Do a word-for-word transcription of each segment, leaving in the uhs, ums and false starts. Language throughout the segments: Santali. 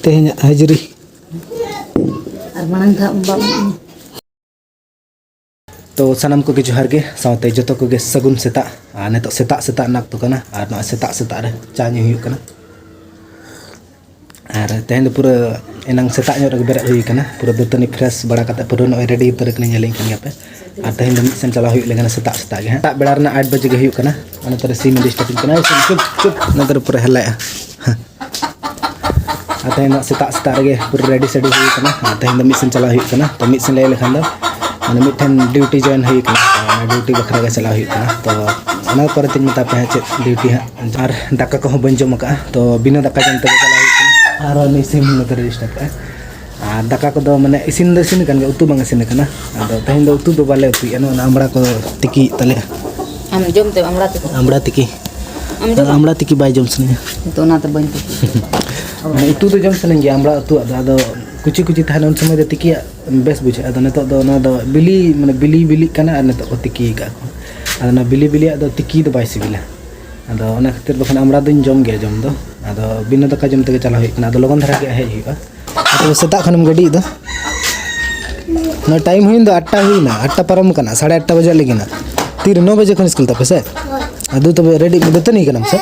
ᱛᱮᱦᱮᱧᱟᱜ ᱦᱟᱹᱡᱨᱤ᱾ ᱟᱨ ᱢᱟᱲᱟᱝ ᱫᱷᱟᱣ ᱵᱟᱢ ᱛᱚ ᱥᱟᱱᱟᱢ ᱠᱚᱜᱮ ᱡᱚᱦᱟᱨ ᱜᱮ, ᱥᱟᱶᱛᱮ ᱡᱚᱛᱚ ᱠᱚᱜᱮ ᱥᱟᱹᱜᱩᱱ ᱥᱮᱛᱟᱜ᱾ ᱟᱨ ᱱᱤᱛᱚᱜ ᱥᱮᱛᱟᱜ ᱥᱮᱛᱟᱜ ᱨᱮᱱᱟᱜ ᱚᱠᱛᱚ ᱠᱟᱱᱟ, ᱟᱨ ᱱᱚᱜᱼᱚᱭ ᱥᱮᱛᱟᱜ ᱥᱮᱛᱟᱜ ᱨᱮ ᱪᱟ ᱧᱩ ᱦᱩᱭᱩᱜ ᱠᱟᱱᱟ᱾ ᱟᱨ ᱛᱮᱦᱮᱧ ᱫᱚ ᱯᱩᱨᱟᱹ ᱮᱱᱟᱝ ᱥᱮᱛᱟᱜ ᱧᱚᱜ ᱨᱮᱜᱮ ᱵᱮᱨᱮᱫ ᱦᱩᱭ ᱠᱟᱱᱟ, ᱯᱩᱨᱟᱹ ᱫᱟᱹᱛᱟᱹᱱᱤ ᱯᱷᱨᱮᱥ ᱵᱟᱲᱟ ᱠᱟᱛᱮ ᱯᱩᱨᱟᱹ ᱱᱚᱜᱼᱚᱭ ᱨᱮᱰᱤ ᱩᱛᱟᱹᱨ ᱠᱟᱹᱱᱟᱹᱧ, ᱧᱮᱞᱤᱧ ᱠᱟᱱ ᱜᱮᱭᱟᱯᱮ᱾ ᱟᱨ ᱛᱮᱦᱮᱧ ᱫᱚ ᱢᱤᱫ ᱥᱮᱱ ᱪᱟᱞᱟᱣ ᱦᱩᱭᱩᱜ ᱞᱟᱹᱜᱤᱫ ᱠᱟᱱᱟ ᱥᱮᱛᱟᱜ ᱥᱮᱛᱟᱜ ᱜᱮ ᱦᱟᱸᱜ᱾ ᱥᱮᱛᱟᱜ ᱵᱮᱲᱟ ᱨᱮᱱᱟᱜ ᱟᱴ ᱵᱟᱡᱮ ᱜᱮ ᱦᱩᱭᱩᱜ ᱠᱟᱱᱟ᱾ ᱚᱱᱟ ᱛᱚᱨᱮ ᱥᱤᱢ ᱰᱤᱥᱴᱟᱨᱵᱤᱝ ᱠᱟᱱᱟ, ᱥᱤᱢ ᱪᱩᱯ ᱪᱩᱯ, ᱚᱱᱟ ᱛᱚᱨᱮ ᱯᱩᱨᱟᱹ ᱦᱮᱞᱟᱭᱟ᱾ ᱟᱨ ᱛᱮᱦᱮᱧ ᱫᱚ ᱥᱮᱛᱟᱜ ᱥᱮᱛᱟᱜ ᱨᱮᱜᱮ ᱯᱩᱨᱟᱹ ᱨᱮᱰᱤ ᱥᱮᱰᱤ ᱦᱩᱭ ᱠᱟᱱᱟ᱾ ᱟᱨ ᱛᱮᱦᱮᱧ ᱫᱚ ᱢᱤᱫ ᱥᱮᱱ ᱪᱟᱞᱟᱣ ᱦᱩᱭᱩᱜ ᱠᱟᱱᱟ᱾ ᱛᱚ ᱢᱤᱫ ᱥᱮᱱ ᱞᱟᱹᱭ ᱞᱮᱠᱷᱟᱱ ᱫᱚ ᱢᱟᱱᱮ ᱢᱤᱫᱴᱷᱮᱱ ᱰᱤᱭᱩᱴᱤ ᱡᱚᱭᱮᱱ ᱦᱩᱭ ᱠᱟᱱᱟ᱾ ᱛᱚ ᱚᱱᱟ ᱰᱤᱭᱩᱴᱤ ᱵᱟᱠᱷᱨᱟ ᱜᱮ ᱪᱟᱞᱟᱣ ᱦᱩᱭᱩᱜ ᱠᱟᱱᱟ᱾ ᱛᱚ ᱚᱱᱟ ᱯᱚᱨᱮ ᱛᱮᱧ ᱢᱮᱛᱟ ᱯᱮᱭᱟ ᱪᱮᱫ ᱰᱤᱭᱩᱴᱤ ᱦᱟᱸᱜ᱾ ᱟᱨ ᱫᱟᱠᱟ ᱠᱚᱦᱚᱸ ᱵᱟᱹᱧ ᱡᱚᱢ ᱟᱠᱟᱫᱼᱟ, ᱛᱚ ᱵᱤᱱᱟᱹ ᱫᱟᱠᱟ ᱡᱚᱢ ᱛᱮᱜᱮ ᱪᱟᱞᱟᱣ ᱦᱩᱭᱩᱜ ᱠᱟᱱᱟ᱾ ᱟᱨ ᱩᱱᱤ ᱥᱤᱢ ᱱᱚᱛᱮ ᱨᱮ ᱰᱤᱥᱴᱟᱵ ᱠᱟᱜᱼᱟ᱾ ᱟᱨ ᱫᱟᱠᱟ ᱠᱚᱫᱚ ᱢᱟᱱᱮ ᱤᱥᱤᱱ ᱫᱚ ᱤᱥᱤᱱ ᱟᱠᱟᱱ ᱜᱮᱭᱟ, ᱩᱛᱩ ᱵᱟᱝ ᱤᱥᱤᱱ ᱟᱠᱟᱱᱟ᱾ ᱟᱫᱚ ᱛᱮᱦᱮᱧ ᱫᱚ ᱩᱛᱩ ᱫᱚ ᱵᱟᱞᱮ ᱩᱛᱩᱭᱮᱫᱼᱟ, ᱱᱚᱜᱼᱚ ᱱᱚᱣᱟ ᱟᱢᱲᱟ ᱠᱚ ᱛᱤᱠᱤᱭᱮᱫ ᱛᱟᱞᱮᱭᱟ᱾ ᱟᱢ ᱡᱚᱢ ᱛᱮ ᱟᱢᱲᱟ ᱛᱤᱠᱤ? ᱟᱢᱲᱟ ᱛᱤᱠᱤ᱾ ᱟᱢ ᱡᱚᱢᱟ? ᱟᱢᱲᱟ ᱛᱤᱠᱤ ᱵᱟᱭ ᱡᱚᱢ ᱥᱟᱱᱟᱧᱟ᱾ ᱛᱚ ᱚᱱᱟᱛᱮ ᱵᱟᱹᱧ ᱛᱤᱠᱤ᱾ ᱢᱟᱱᱮ ᱩᱛᱩ ᱫᱚ ᱡᱚᱢ ᱥᱟᱱᱟᱧ ᱜᱮᱭᱟ, ᱟᱢᱲᱟ ᱩᱛᱩᱣᱟᱜ ᱫᱚ, ᱟᱫᱚ ᱠᱩᱪᱤ ᱠᱩᱪᱤ ᱛᱟᱦᱮᱱᱟ, ᱩᱱ ᱥᱚᱢᱚᱭ ᱫᱚ ᱛᱤᱠᱤᱭᱟᱜ ᱵᱮᱥ ᱵᱩᱡᱷᱟᱹᱜᱼᱟ᱾ ᱟᱫᱚ ᱱᱤᱛᱚᱜ ᱫᱚ ᱚᱱᱟ ᱫᱚ ᱵᱤᱞᱤ, ᱢᱟᱱᱮ ᱵᱤᱞᱤ ᱵᱤᱞᱤᱜ ᱠᱟᱱᱟ ᱟᱨ ᱱᱤᱛᱚᱜ ᱠᱚ ᱛᱤᱠᱤ ᱟᱠᱟᱫ ᱠᱚ᱾ ᱟᱫᱚ ᱚᱱᱟ ᱵᱤᱞᱤ ᱵᱤᱞᱤᱭᱟᱜ ᱫᱚ ᱛᱤᱠᱤ ᱫᱚ ᱵᱟᱭ ᱥᱤᱵᱤᱞᱟ᱾ ᱟᱫᱚ ᱚᱱᱟ ᱠᱷᱟᱹᱛᱤᱨ ᱵᱟᱠᱷᱟᱱ ᱟᱢᱲᱟ ᱫᱚᱧ ᱡᱚᱢ ᱜᱮᱭᱟ ᱡᱚᱢ ᱫᱚ᱾ ᱟᱫᱚ ᱵᱤᱱᱟᱹ ᱫᱟᱠᱟ ᱡᱚᱢ ᱛᱮᱜᱮ ᱪᱟᱞᱟᱣ ᱦᱩᱭᱩᱜ ᱠᱟᱱᱟ᱾ ᱟᱫᱚ ᱞᱚᱜᱚᱱ ᱫᱷᱟᱨᱟ ᱜᱮ ᱦᱮᱡ ᱦᱩᱭᱩᱜᱼᱟ᱾ ᱟᱫᱚ ᱥᱮᱛᱟᱜ ᱠᱷᱚᱱᱮᱢ ᱜᱟᱹᱰᱤᱭᱮᱫ ᱫᱚ? ᱱᱚᱣᱟ ᱴᱟᱭᱤᱢ ᱦᱩᱭᱮᱱ ᱫᱚ, ᱟᱴᱴᱟ ᱦᱩᱭᱱᱟ, ᱟᱴᱴᱟ ᱯᱟᱨᱚᱢ ᱟᱠᱟᱱᱟ, ᱥᱟᱲᱮ ᱟᱴᱴᱟ ᱵᱟᱡᱟᱜ ᱞᱟᱹᱜᱤᱫ ᱱᱟ᱾ ᱛᱤᱨᱮ ᱱᱚ ᱵᱟᱡᱮ ᱠᱷᱚᱱ ᱥᱠᱩᱞ ᱛᱟᱯᱮ ᱥᱮ? ᱟᱫᱚ ᱛᱚᱵᱮ ᱨᱮᱰᱤ, ᱫᱟᱹᱛᱟᱹᱱᱤ ᱠᱟᱱᱟᱢ ᱥᱮ?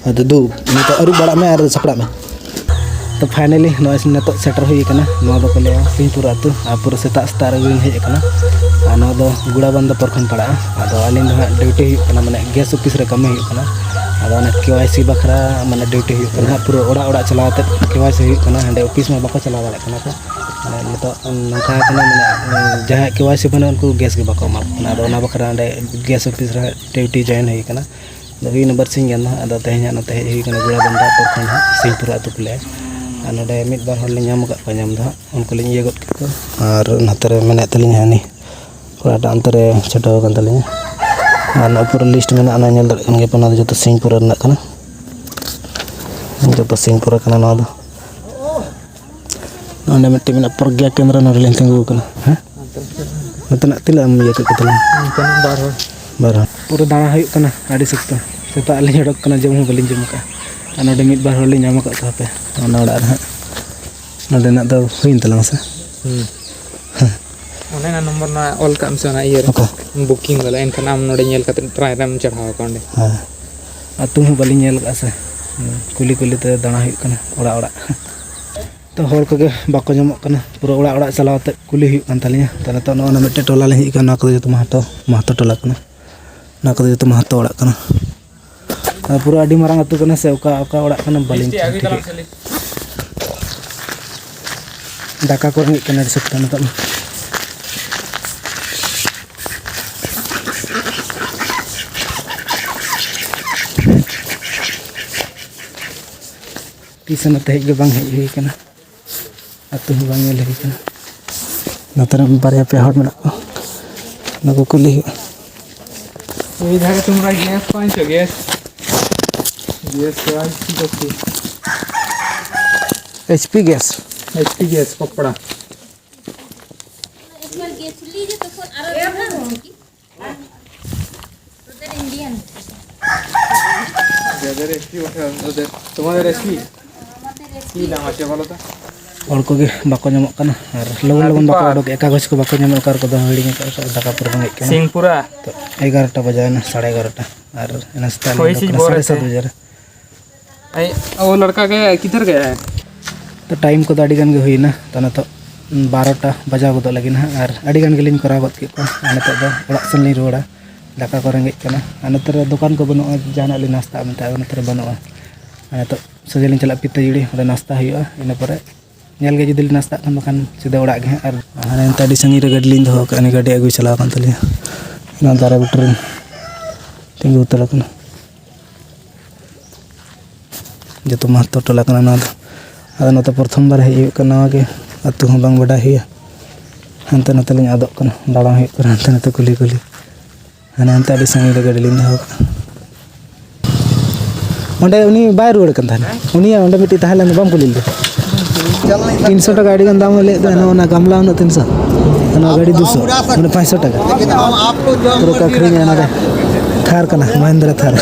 ᱟᱫᱚ ᱫᱩ, ᱱᱤᱛᱚᱜ ᱟᱹᱨᱩᱵ ᱵᱟᱲᱟᱜ ᱢᱮ ᱟᱨ ᱥᱟᱯᱲᱟᱜ ᱢᱮ᱾ ᱛᱚ finally ᱱᱚᱜᱼᱚᱭ ᱱᱤᱛᱚᱜ ᱥᱮᱴᱮᱨ ᱦᱩᱭ ᱟᱠᱟᱱᱟ᱾ ᱱᱚᱣᱟ ᱫᱚᱠᱚ ᱞᱟᱹᱭᱟ ᱥᱤᱧᱯᱩᱨ ᱟᱹᱛᱩ᱾ ᱟᱨ ᱯᱩᱨᱟᱹ ᱥᱮᱛᱟᱜ ᱥᱮᱛᱟᱜ ᱨᱮᱜᱮ ᱞᱤᱧ ᱦᱮᱡ ᱟᱠᱟᱱᱟ᱾ ᱟᱨ ᱱᱚᱣᱟ ᱫᱚ ᱜᱩᱲᱟᱵᱟᱱᱫᱟ ᱯᱚᱨ ᱠᱷᱚᱱ ᱯᱟᱲᱟᱜᱼᱟ᱾ ᱟᱫᱚ ᱟᱹᱞᱤᱧ ᱫᱚ ᱦᱟᱸᱜ ᱰᱤᱭᱩᱴᱤ ᱦᱩᱭᱩᱜ ᱠᱟᱱᱟ, ᱢᱟᱱᱮ ᱜᱮᱥ ᱚᱯᱷᱤᱥ ᱨᱮ ᱠᱟᱹᱢᱤ ᱦᱩᱭᱩᱜ ᱠᱟᱱᱟ᱾ ᱟᱫᱚ ᱚᱱᱟ ᱠᱮ ᱣᱟᱭ ᱥᱤ ᱵᱟᱠᱷᱨᱟ ᱢᱟᱱᱮ ᱰᱤᱭᱩᱴᱤ ᱦᱩᱭᱩᱜ ᱠᱟᱱᱟ ᱦᱟᱸᱜ᱾ ᱯᱩᱨᱟᱹ ᱚᱲᱟᱜ ᱚᱲᱟᱜ ᱪᱟᱞᱟᱣ ᱠᱟᱛᱮ ᱠᱮ ᱣᱟᱭ ᱥᱤ ᱦᱩᱭᱩᱜ ᱠᱟᱱᱟ᱾ ᱦᱟᱸᱰᱮ ᱚᱯᱷᱤᱥ ᱢᱟ ᱵᱟᱠᱚ ᱪᱟᱞᱟᱣ ᱫᱟᱲᱮᱭᱟᱜ ᱠᱟᱱᱟ ᱠᱚ᱾ ᱢᱟᱱᱮ ᱱᱤᱛᱚᱜ ᱱᱚᱝᱠᱟ ᱠᱟᱱᱟ, ᱢᱟᱱᱮ ᱡᱟᱦᱟᱸᱭᱟᱜ ᱠᱮ ᱣᱟᱭ ᱥᱤ ᱵᱟᱹᱱᱩᱜᱼᱟ, ᱩᱱᱠᱩ ᱜᱮᱥ ᱜᱮ ᱵᱟᱠᱚ ᱮᱢᱟ ᱠᱚ ᱠᱟᱱᱟ᱾ ᱟᱫᱚ ᱚᱱᱟ ᱵᱟᱠᱷᱨᱟ ᱚᱸᱰᱮ ᱜᱮᱥ ᱚᱯᱷᱤᱥ ᱨᱮ ᱰᱤᱭᱩᱴᱤ ᱡᱚᱭᱮᱱ ᱦᱩᱭ ᱠᱟᱱᱟ᱾ ᱟᱫᱚ ᱦᱩᱭᱱᱟ ᱵᱟᱨᱥᱤᱧ ᱜᱟᱱ ᱫᱚ ᱦᱟᱸᱜ᱾ ᱟᱫᱚ ᱛᱮᱦᱮᱧ ᱦᱟᱸᱜ ᱱᱚᱛᱮ ᱦᱮᱡ ᱦᱩᱭ ᱠᱟᱱᱟ ᱜᱩᱲᱟᱵᱟᱱᱫᱟ ᱟᱹᱛᱩ ᱠᱷᱚᱱ ᱦᱟᱸᱜ, ᱥᱤᱧᱯᱩᱨ ᱟᱹᱛᱩ ᱠᱚ ᱞᱟᱹᱭᱟ᱾ ᱟᱨ ᱱᱚᱰᱮ ᱢᱤᱫ ᱵᱟᱨ ᱦᱚᱲ ᱞᱤᱧ ᱧᱟᱢ ᱟᱠᱟᱫ ᱠᱚᱣᱟ ᱧᱟᱢ ᱫᱚ ᱦᱟᱸᱜ, ᱩᱱᱠᱩ ᱞᱤᱧ ᱤᱭᱟᱹ ᱜᱚᱫ ᱠᱮᱫ ᱠᱚᱣᱟ᱾ ᱟᱨ ᱱᱚᱛᱮ ᱨᱮ ᱢᱮᱱᱟᱭ ᱛᱟᱹᱞᱤᱧᱟ ᱦᱟᱹᱱᱤ, ᱚᱲᱟᱜ ᱦᱟᱱᱛᱮ ᱨᱮ ᱪᱷᱟᱰᱟᱣ ᱟᱠᱟᱱ ᱛᱟᱹᱞᱤᱧᱟ᱾ ᱟᱨ ᱱᱚᱣᱟ ᱯᱩᱨᱟᱹ ᱞᱤᱥᱴ ᱢᱮᱱᱟᱜᱼᱟ, ᱚᱱᱟ ᱧᱮᱞ ᱫᱟᱲᱮᱭᱟᱜ ᱠᱟᱱ ᱜᱮᱭᱟ ᱯᱮ, ᱚᱱᱟ ᱫᱚ ᱡᱚᱛᱚ ᱥᱤᱧᱯᱩᱨ ᱨᱮᱱᱟᱜ ᱠᱟᱱᱟ᱾ ᱡᱚᱛᱚ ᱥᱤᱧᱯᱩᱨ ᱠᱟᱱᱟ ᱱᱚᱣᱟ ᱫᱚ᱾ ᱱᱚᱰᱮ ᱢᱤᱫᱴᱮᱱ ᱢᱮᱱᱟᱜᱼᱟ ᱯᱨᱚᱜᱽᱜᱟ ᱠᱮᱱᱫᱨᱚ, ᱱᱚᱰᱮ ᱞᱤᱧ ᱛᱤᱸᱜᱩ ᱟᱠᱟᱱᱟ᱾ ᱦᱮᱸ? ᱱᱚᱛᱮᱱᱟᱜ ᱛᱤᱱᱟᱹᱜ ᱮᱢ ᱤᱭᱟᱹ ᱠᱮᱫ ᱠᱚ ᱛᱟᱞᱟᱝ? ᱱᱚᱛᱮᱱᱟᱜ ᱵᱟᱨ ᱦᱚᱲ᱾ ᱵᱟᱨ ᱦᱚᱲ᱾ ᱯᱩᱨᱟᱹ ᱫᱟᱬᱟ ᱦᱩᱭᱩᱜ ᱠᱟᱱᱟ ᱟᱹᱰᱤ ᱥᱚᱠᱛᱚ᱾ ᱥᱮᱛᱟᱜ ᱞᱤᱧ ᱚᱰᱚᱠ ᱠᱟᱱᱟ, ᱡᱚᱢ ᱦᱚᱸ ᱵᱟᱹᱞᱤᱧ ᱡᱚᱢ ᱟᱠᱟᱫᱼᱟ᱾ ᱟᱨ ᱱᱚᱰᱮ ᱢᱤᱫ ᱵᱟᱨ ᱦᱚᱲ ᱞᱤᱧ ᱧᱟᱢ ᱟᱠᱟᱫ ᱠᱚᱣᱟ ᱦᱟᱯᱮ, ᱚᱱᱟ ᱚᱲᱟᱜ ᱨᱮ ᱦᱟᱸᱜ᱾ ᱱᱚᱰᱮᱱᱟᱜ ᱫᱚ ᱦᱩᱭᱮᱱ ᱛᱟᱞᱟᱝᱟ ᱥᱮ? ᱦᱩᱸ᱾ ᱚᱱᱮ ᱚᱱᱟ ᱱᱚᱢᱵᱚᱨ ᱱᱚᱣᱟ ᱚᱞ ᱠᱟᱜ ᱢᱮᱥᱮ, ᱚᱱᱟ ᱤᱭᱟᱹ ᱨᱮ᱾ ᱚᱠᱟ? ᱵᱩᱠᱤᱝ ᱵᱟᱞᱟ, ᱮᱱᱠᱷᱟᱱ ᱟᱢ ᱱᱚᱰᱮ ᱧᱮᱞ ᱠᱟᱛᱮ ᱴᱨᱟᱭ ᱨᱮᱢ ᱪᱟᱲᱦᱟᱣ ᱟᱠᱚᱣᱟ ᱚᱸᱰᱮ᱾ ᱦᱮᱸ᱾ ᱟᱹᱛᱩ ᱦᱚᱸ ᱵᱟᱹᱞᱤᱧ ᱧᱮᱞ ᱟᱠᱟᱫᱼᱟ ᱥᱮ᱾ ᱦᱩᱸ, ᱠᱩᱞᱤ ᱠᱩᱞᱤ ᱛᱮ ᱫᱟᱬᱟ ᱦᱩᱭᱩᱜ ᱠᱟᱱᱟ ᱚᱲᱟᱜ ᱚᱲᱟᱜ᱾ ᱛᱚ ᱦᱚᱲ ᱠᱚᱜᱮ ᱵᱟᱠᱚ ᱧᱟᱢᱚᱜ ᱠᱟᱱᱟ, ᱯᱩᱨᱟᱹ ᱚᱲᱟᱜ ᱚᱲᱟᱜ ᱪᱟᱞᱟᱣ ᱠᱟᱛᱮ ᱠᱩᱞᱤ ᱦᱩᱭᱩᱜ ᱠᱟᱱ ᱛᱟᱹᱞᱤᱧᱟ᱾ ᱛᱚ ᱱᱤᱛᱚᱜ ᱱᱚᱜᱼᱚ ᱱᱚᱣᱟ ᱢᱤᱫᱴᱮᱡ ᱴᱚᱞᱟ ᱞᱤᱧ ᱦᱮᱡ ᱟᱠᱟᱱᱟ, ᱱᱚᱣᱟ ᱠᱚᱫᱚ ᱡᱚᱛᱚ ᱢᱟᱦᱟᱛᱚ, ᱢᱟᱦᱟᱛᱚ ᱴᱚᱞᱟ ᱠᱟᱱᱟ᱾ ᱱᱚᱣᱟ ᱠᱚᱫᱚ ᱡᱚᱛᱚ ᱢᱟᱦᱟᱛᱚ ᱚᱲᱟᱜ ᱠᱟᱱᱟ᱾ ᱟᱨ ᱯᱩᱨᱟᱹ ᱟᱹᱰᱤ ᱢᱟᱨᱟᱝ ᱟᱹᱛᱩ ᱠᱟᱱᱟ ᱥᱮ ᱚᱠᱟ, ᱚᱠᱟ ᱚᱲᱟᱜ ᱠᱟᱱᱟ ᱵᱟᱹᱞᱤᱧ ᱴᱷᱤᱠᱟᱹᱭᱮᱫᱼᱟ᱾ ᱫᱟᱠᱟ ᱠᱚ ᱨᱮᱸᱜᱮᱡ ᱠᱟᱱᱟ ᱟᱹᱰᱤ ᱥᱚᱠᱛᱚ ᱱᱤᱛᱚᱜ ᱢᱟ᱾ ᱛᱤᱥ ᱦᱚᱸ ᱱᱚᱛᱮ ᱦᱮᱡ ᱜᱮ ᱵᱟᱝ ᱦᱮᱡ ᱦᱩᱭ ᱠᱟᱱᱟ, ᱟᱹᱛᱩ ᱦᱚᱸ ᱵᱟᱝ ᱧᱮᱞ ᱦᱩᱭ ᱠᱟᱱᱟ᱾ ᱱᱚᱛᱮ ᱨᱮ ᱵᱟᱨᱭᱟ ᱯᱮᱭᱟ ᱦᱚᱲ ᱢᱮᱱᱟᱜ ᱠᱚᱣᱟ, ᱚᱱᱟ ᱠᱚ ᱠᱩᱞᱤ ᱦᱩᱭᱩᱜᱼᱟ᱾ ᱮᱭ ᱫᱷᱟᱨᱮ ᱛᱳᱢরা গ্যাস পাইছো? গ্যাস, গ্যাস পাইছো? H P gas. H P gas. কপড়া। একবার গেছিলি যে তখন আরো তোদের ইন্ডিয়ান। যাদের এসপি ওঠে, ওদের, তোমাদের এসপি? কি নাম আছে বলো তো? ᱦᱚᱲ ᱠᱚᱜᱮ ᱵᱟᱠᱚ ᱧᱟᱢᱚᱜ ᱠᱟᱱᱟ ᱟᱨ ᱞᱚᱜᱚᱱ ᱞᱚᱜᱚᱱ ᱵᱟᱠᱚ ᱩᱰᱩᱠ, ᱮᱠᱟ ᱜᱚᱡ ᱠᱚ ᱵᱟᱠᱚ ᱧᱟᱢᱚᱜ, ᱚᱠᱟ ᱨᱮᱠᱚ ᱫᱚᱦᱚ ᱦᱤᱲᱤᱧ ᱟᱠᱟᱫ ᱠᱚ, ᱫᱟᱠᱟ ᱯᱚᱨ ᱨᱮᱸᱜᱮᱡ ᱠᱟᱱᱟ᱾ ᱥᱤᱝᱯᱩᱨᱟ᱾ ᱛᱚ ᱮᱜᱟᱨᱚᱴᱟ ᱵᱟᱡᱟᱣᱮᱱᱟ, ᱥᱟᱲᱮ ᱮᱜᱟᱨᱚᱴᱟ, ᱟᱨ ᱮᱱᱟ ᱥᱮᱛᱟᱜ ᱞᱤᱧ ᱩᱰᱩᱠ ᱠᱟᱱᱟ ᱥᱟᱲᱮ ᱥᱟᱛ ᱵᱟᱡᱮ ᱨᱮ᱾ ᱟᱭ, ᱳ ᱞᱟᱲᱠᱟ ᱜᱮ ᱠᱤᱫᱷᱟᱨ ᱜᱮ ᱦᱟᱭ? ᱛᱚ ᱴᱟᱭᱤᱢ ᱠᱚᱫᱚ ᱟᱹᱰᱤ ᱜᱟᱱ ᱜᱮ ᱦᱩᱭᱱᱟ᱾ ᱛᱚ ᱱᱤᱛᱚᱜ ᱵᱟᱨᱚᱴᱟ ᱵᱟᱡᱟᱣ ᱜᱚᱫᱚᱜ ᱞᱟᱹᱜᱤᱫ ᱱᱟᱦᱟᱜ, ᱟᱨ ᱟᱹᱰᱤ ᱜᱟᱱ ᱜᱮᱞᱤᱧ ᱠᱚᱨᱟᱣ ᱜᱚᱫ ᱠᱮᱫ ᱠᱚᱣᱟ᱾ ᱟᱨ ᱱᱤᱛᱚᱜ ᱫᱚ ᱚᱲᱟᱜ ᱥᱮᱱ ᱞᱤᱧ ᱨᱩᱣᱟᱹᱲᱟ᱾ ᱫᱟᱠᱟ ᱠᱚ ᱨᱮᱸᱜᱮᱡ ᱠᱟᱱᱟ, ᱟᱨ ᱱᱚᱛᱮ ᱨᱮ ᱫᱚᱠᱟᱱ ᱠᱚ ᱵᱟᱹᱱᱩᱜᱼᱟ, ᱡᱟᱦᱟᱱᱟᱜ ᱞᱤᱧ ᱱᱟᱥᱛᱟᱜᱼᱟ ᱢᱮᱱᱛᱮ, ᱟᱫᱚ ᱱᱚᱛᱮ ᱨᱮ ᱵᱟᱹᱱᱩᱜᱼᱟ᱾ ᱟᱨ ᱱᱤᱛᱚᱜ ᱥᱚᱡᱷᱮ ᱞᱤᱧ ᱪᱟᱞᱟᱜᱼᱟ ᱯᱤᱛᱟᱹᱡᱩᱲᱤ, ᱚᱸᱰᱮ ᱱᱟᱥᱛᱟ ᱦᱩᱭᱩᱜᱼᱟ᱾ ᱤᱱᱟᱹ ᱯᱚᱨᱮ ᱧᱮᱞ ᱜᱮ ᱡᱩᱫᱤ ᱞᱤᱧ ᱱᱟᱥᱛᱟᱜ ᱠᱷᱟᱱ, ᱵᱟᱠᱷᱟᱱ ᱥᱤᱫᱷᱟᱹ ᱚᱲᱟᱜ ᱜᱮ ᱦᱟᱸᱜ᱾ ᱟᱨ ᱦᱟᱱᱮ ᱚᱱᱛᱮ ᱟᱹᱰᱤ ᱥᱟᱺᱜᱤᱧ ᱨᱮ ᱜᱟᱹᱰᱤ ᱞᱤᱧ ᱫᱚᱦᱚ ᱟᱠᱟᱫᱼᱟ, ᱩᱱᱤ ᱜᱟᱹᱰᱤ ᱟᱹᱜᱩᱭ ᱪᱟᱞᱟᱣ ᱟᱠᱟᱱ ᱛᱟᱹᱞᱤᱧᱟ᱾ ᱚᱱᱟ ᱫᱟᱨᱮ ᱵᱩᱴᱟᱹ ᱨᱮ ᱛᱤᱸᱜᱩ ᱩᱛᱟᱹᱨ ᱟᱠᱟᱱᱟ᱾ ᱡᱚᱛᱚ ᱢᱟᱦᱟᱛᱚ ᱴᱚᱞᱟ ᱠᱟᱱᱟ ᱱᱚᱣᱟ ᱫᱚ᱾ ᱟᱫᱚ ᱱᱚᱛᱮ ᱯᱨᱚᱛᱷᱚᱢ ᱵᱟᱨ ᱦᱮᱡ ᱦᱩᱭᱩᱜ ᱠᱟᱱᱟ, ᱱᱚᱣᱟ ᱜᱮ ᱟᱹᱛᱩ ᱦᱚᱸ ᱵᱟᱝ ᱵᱟᱰᱟᱭ ᱦᱩᱭᱩᱜᱼᱟ᱾ ᱦᱟᱱᱛᱮ ᱱᱟᱛᱮ ᱞᱤᱧ ᱟᱫᱚᱜ ᱠᱟᱱᱟ, ᱫᱟᱬᱟᱱ ᱦᱩᱭᱩᱜ ᱠᱟᱱᱟ ᱦᱟᱱᱛᱮ ᱱᱟᱛᱮ ᱠᱩᱞᱦᱤ ᱠᱩᱞᱦᱤ᱾ ᱦᱟᱱᱮ ᱦᱟᱱᱛᱮ ᱟᱹᱰᱤ ᱥᱟᱺᱜᱤᱧ ᱨᱮ ᱜᱟᱹᱰᱤ ᱞᱤᱧ ᱫᱚᱦᱚ ᱠᱟᱜᱼᱟ᱾ ᱚᱸᱰᱮ ᱩᱱᱤ ᱵᱟᱭ ᱨᱩᱣᱟᱹᱲ ᱠᱟᱱ ᱛᱟᱦᱮᱱᱟ, ᱩᱱᱤᱭᱟᱜ ᱚᱸᱰᱮ ᱢᱤᱫᱴᱤᱡ ᱛᱟᱦᱮᱸ ᱞᱮᱱ ᱫᱚ, ᱵᱟᱢ ᱠᱩᱞᱤ ᱞᱮᱫᱮᱭᱟ? ᱛᱤᱱᱥᱚ ᱴᱟᱠᱟ ᱟᱹᱰᱤ ᱜᱟᱱ ᱫᱟᱢ ᱞᱟᱹᱭᱮᱫ ᱫᱚ, ᱚᱱᱟ ᱜᱟᱢᱞᱟ ᱩᱱᱟᱹᱜ ᱛᱤᱱᱥᱚ, ᱚᱱᱟ ᱜᱟᱹᱰᱤ ᱫᱩᱥᱚ, ᱢᱟᱱᱮ ᱯᱟᱸᱪᱥᱚ ᱴᱟᱠᱟ᱾ ᱯᱩᱨᱟᱹ ᱠᱚ ᱟᱹᱠᱷᱨᱤᱧᱟ ᱚᱱᱟ ᱨᱮ᱾ ᱛᱷᱟᱨ ᱠᱟᱱᱟ, ᱢᱟᱦᱤᱱᱫᱨᱟ ᱛᱷᱟᱨ᱾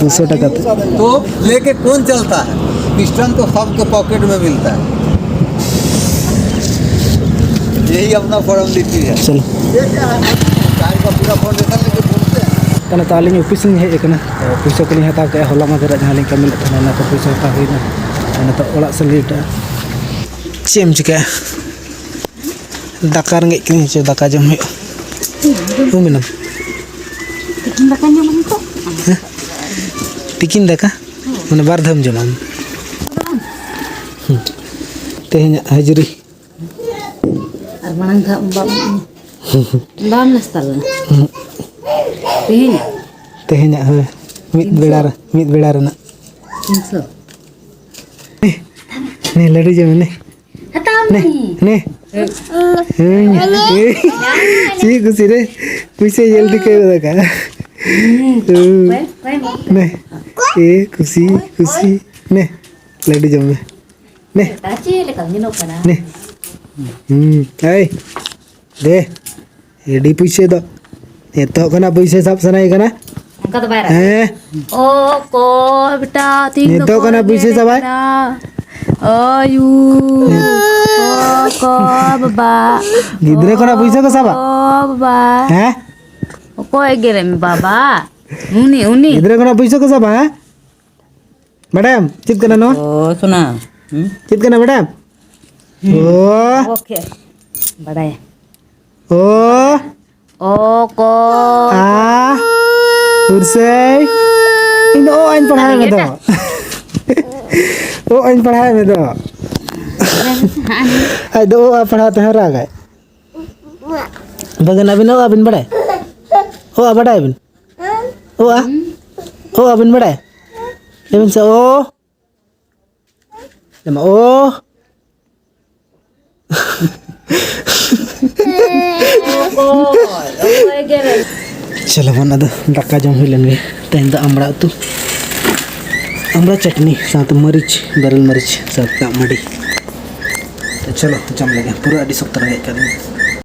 ᱫᱩᱥᱚ ᱴᱟᱠᱟ ᱛᱮ᱾ तो लेके कौन चलता है? पिस्टन तो सबके पॉकेट में मिलता है। यही अपना फॉर्मेलिटी है। चलो। ये क्या है? कार का पूरा फाउंडेशन लेके घूमते हैं। ᱛᱟᱦᱚᱞᱮ ᱛᱚ ᱟᱹᱞᱤᱧ ᱚᱯᱷᱤᱥ ᱞᱤᱧ ᱦᱮᱡ ᱟᱠᱟᱱᱟ᱾ ᱛᱚ ᱯᱩᱭᱥᱟᱹ ᱠᱚᱞᱤᱧ ᱦᱟᱛᱟᱣ ᱠᱮᱜᱼᱟ, ᱦᱚᱞᱟ ᱢᱟᱫᱷᱮᱨ ᱨᱮ ᱡᱟᱦᱟᱸ ᱞᱤᱧ ᱠᱟᱹᱢᱤ ᱞᱮᱫ ᱛᱟᱦᱮᱱᱟ, ᱚᱱᱟ ᱠᱚ ᱯᱩᱭᱥᱟᱹ ᱦᱟᱛᱟᱣ ᱦᱩᱭᱱᱟ᱾ ᱟᱨ ᱱᱤᱛᱚᱜ ᱚᱲᱟᱜ ᱥᱮᱫ ᱞᱤᱧ ᱞᱮᱴᱟᱜᱼᱟ᱾ ᱪᱮᱫ ᱮᱢ ᱪᱤᱠᱟᱹᱭᱟ? ᱫᱟᱠᱟ ᱨᱮᱸᱜᱮᱡ ᱠᱟᱹᱱᱟᱹᱧ, ᱪᱚ ᱫᱟᱠᱟ ᱡᱚᱢ ᱦᱩᱭᱩᱜᱼᱟ᱾ ᱦᱩᱸ, ᱢᱮᱱᱟᱢ? ᱛᱤᱠᱤᱱ ᱫᱟᱠᱟ ᱧᱟᱢᱟ ᱱᱤᱛᱚᱜ? ᱦᱮᱸ? ᱛᱤᱠᱤᱱ ᱫᱟᱠᱟ? ᱢᱟᱱᱮ ᱵᱟᱨ ᱫᱷᱟᱣ ᱮᱢ ᱡᱚᱢᱟ ᱟᱢ? ᱦᱩᱸ᱾ ᱛᱮᱦᱮᱧᱟᱜ ᱦᱟᱹᱡᱨᱤ᱾ ᱟᱨ ᱢᱟᱲᱟᱝ ᱫᱷᱟᱣ ᱵᱟᱢ, ᱵᱟᱢ ᱱᱟᱥᱛᱟ ᱞᱮᱱᱟ? ᱦᱩᱸ᱾ ᱛᱮᱦᱮᱧ? ᱛᱮᱦᱮᱧᱟᱜ, ᱦᱳᱭ᱾ ᱢᱤᱫ ᱛᱤᱱᱥᱚ? ᱵᱮᱲᱟ ᱨᱮ, ᱢᱤᱫ ᱵᱮᱲᱟ ᱨᱮᱱᱟᱜ᱾ ᱛᱤᱱᱥᱚ? ᱱᱮ, ᱞᱟᱹᱰᱩ ᱡᱚᱢ ᱢᱮ, ᱱᱮ᱾ ᱦᱟᱛᱟᱣ ᱱᱮ, ᱢᱮ᱾ ᱱᱮ᱾ ᱦᱮᱸ᱾ ᱪᱮᱫ ᱠᱩᱥᱤ ᱨᱮ? ᱯᱩᱭᱥᱟᱹ ᱧᱮᱞ ᱴᱷᱤᱠᱟᱹ ᱜᱚᱫ ᱟᱠᱟᱫ᱾ ᱦᱩᱸ᱾ ᱦᱩᱸ᱾ ᱚᱠᱚᱭ? ᱚᱠᱚᱭ ᱮᱢ ᱟᱹᱜᱩ ᱠᱮᱫᱟ? ᱱᱮ᱾ ᱮ, ᱠᱩᱥᱤ, ᱠᱩᱥᱤ᱾ ᱱᱮ᱾ ᱞᱟᱹᱰᱩ ᱡᱚᱢ ᱢᱮ᱾ ᱱᱮ᱾ ᱛᱟ ᱪᱮᱫ ᱞᱮᱠᱟᱢ ᱧᱮᱞᱚᱜ ᱠᱟᱱᱟ? ᱱᱮ᱾ ᱦᱩᱸ᱾ ᱮᱭ᱾ ᱫᱮ᱾ ᱟᱹᱰᱤ ᱯᱩᱭᱥᱟᱹ ᱫᱚ᱾ ᱱᱤᱛᱚᱜ ᱠᱷᱚᱱᱟᱜ ᱯᱩᱭᱥᱟᱹ ᱥᱟᱵ ᱥᱟᱱᱟᱭᱮ ᱠᱟᱱᱟ? ᱚᱱᱠᱟ ᱫᱚ ᱵᱟᱭ ᱨᱟᱜᱟ᱾ ᱦᱮᱸ᱾ ᱚ, ᱠᱚ, ᱵᱮᱴᱟ, ᱛᱤᱦᱤᱧ ᱫᱚ ᱱᱤᱛᱚᱜ ᱠᱷᱚᱱᱟᱜ ᱠᱚ ᱯᱩᱭᱥᱟᱹ ᱮᱜᱮᱨᱮ ᱥᱟᱵᱟᱭ? ᱠᱟᱱᱟ᱾ ᱚᱭᱩ᱾ ᱚ, ᱠᱚ, ᱵᱟᱵᱟ᱾ ᱜᱤᱫᱽᱨᱟᱹ ᱠᱷᱚᱱᱟᱜ ᱯᱩᱭᱥᱟᱹ ᱠᱚ ᱥᱟᱵᱟ? ᱚ, ᱵᱟᱵᱟ᱾ ᱦᱮᱸ? ᱚᱠᱚᱭ ᱮᱜᱮᱨᱮᱫ ᱢᱮ, ᱵᱟᱵᱟ? ᱩᱱᱤ, ᱩᱱᱤ᱾ ᱜᱤᱫᱽᱨᱟᱹ ᱠᱷᱚᱱᱟᱜ ᱯᱩᱭᱥᱟᱹ ᱠᱚ ᱥᱟᱵᱟ, ᱦᱮᱸ? ᱵᱟᱰᱟᱭᱟᱢ ᱪᱮᱫ ᱠᱟᱱᱟ ᱱᱚᱣᱟ? ᱚ, ᱥᱳᱱᱟ᱾ ᱦᱩᱸ? ᱪᱮᱫ ᱠᱟᱱᱟ ᱵᱟᱰᱟᱭᱟᱢ? ᱦᱩᱸ᱾ ᱚ᱾ ᱚ, ᱠᱷᱮ-, ᱵᱟᱰᱟᱭᱟ᱾ ᱚ᱾ ᱚ, ᱠᱚ᱾ ᱟ᱾ ᱦᱩᱨᱥᱟᱹᱭ᱾ ᱤᱧ ᱫᱚ ᱚ ᱟᱧ ᱯᱟᱲᱦᱟᱣ ᱢᱮ ᱫᱚ᱾ ᱨᱮᱸᱜᱮᱡ ᱚ ᱟᱧ ᱯᱟᱲᱦᱟᱣ ᱢᱮ ᱫᱚ᱾ ᱟᱡ ᱫᱚ ᱚ ᱟ ᱯᱟᱲᱦᱟᱣ ᱛᱮᱦᱚᱸ ᱨᱟᱜᱟᱭ᱾ ᱵᱟᱝ ᱟᱹᱵᱤᱱ ᱚ ᱟ ᱵᱤᱱ ᱵᱟᱰᱟᱭ? ᱚ ᱟ ᱵᱟᱰᱟᱭ ᱟᱹᱵᱤᱱ? ᱚ ᱟ? ᱚ ᱟ ᱵᱤᱱ ᱵᱟᱰᱟᱭ? ᱞᱟᱹᱭ ᱵᱤᱱ ᱥᱮ ᱚ᱾ ᱞᱟᱹᱭ ᱢᱟ ᱚ᱾ ᱚᱠᱚᱭ? ᱚᱠᱚᱭ ᱜᱮᱨᱮ? ᱪᱚᱞᱚ ᱵᱚᱱ, ᱟᱫᱚ ᱫᱟᱠᱟ ᱡᱚᱢ ᱦᱩᱭ ᱞᱮᱱ ᱜᱮ᱾ ᱛᱮᱦᱮᱧ ᱫᱚ ᱟᱢᱲᱟ ᱩᱛᱩ, ᱟᱢᱲᱟ ᱪᱟᱴᱱᱤ ᱥᱟᱶᱛᱮ ᱢᱟᱹᱨᱤᱪ, ᱵᱮᱨᱮᱞ ᱢᱟᱹᱨᱤᱪ ᱥᱟᱶᱛᱮ ᱫᱟᱜ ᱢᱟᱹᱰᱤ᱾ ᱛᱚ ᱪᱚᱞᱚ ᱡᱚᱢ ᱞᱮᱜᱮ, ᱯᱩᱨᱟᱹ ᱟᱹᱰᱤ ᱥᱚᱠᱛᱚ ᱨᱮᱸᱜᱮᱡ ᱠᱟᱫ ᱞᱤᱧᱟ᱾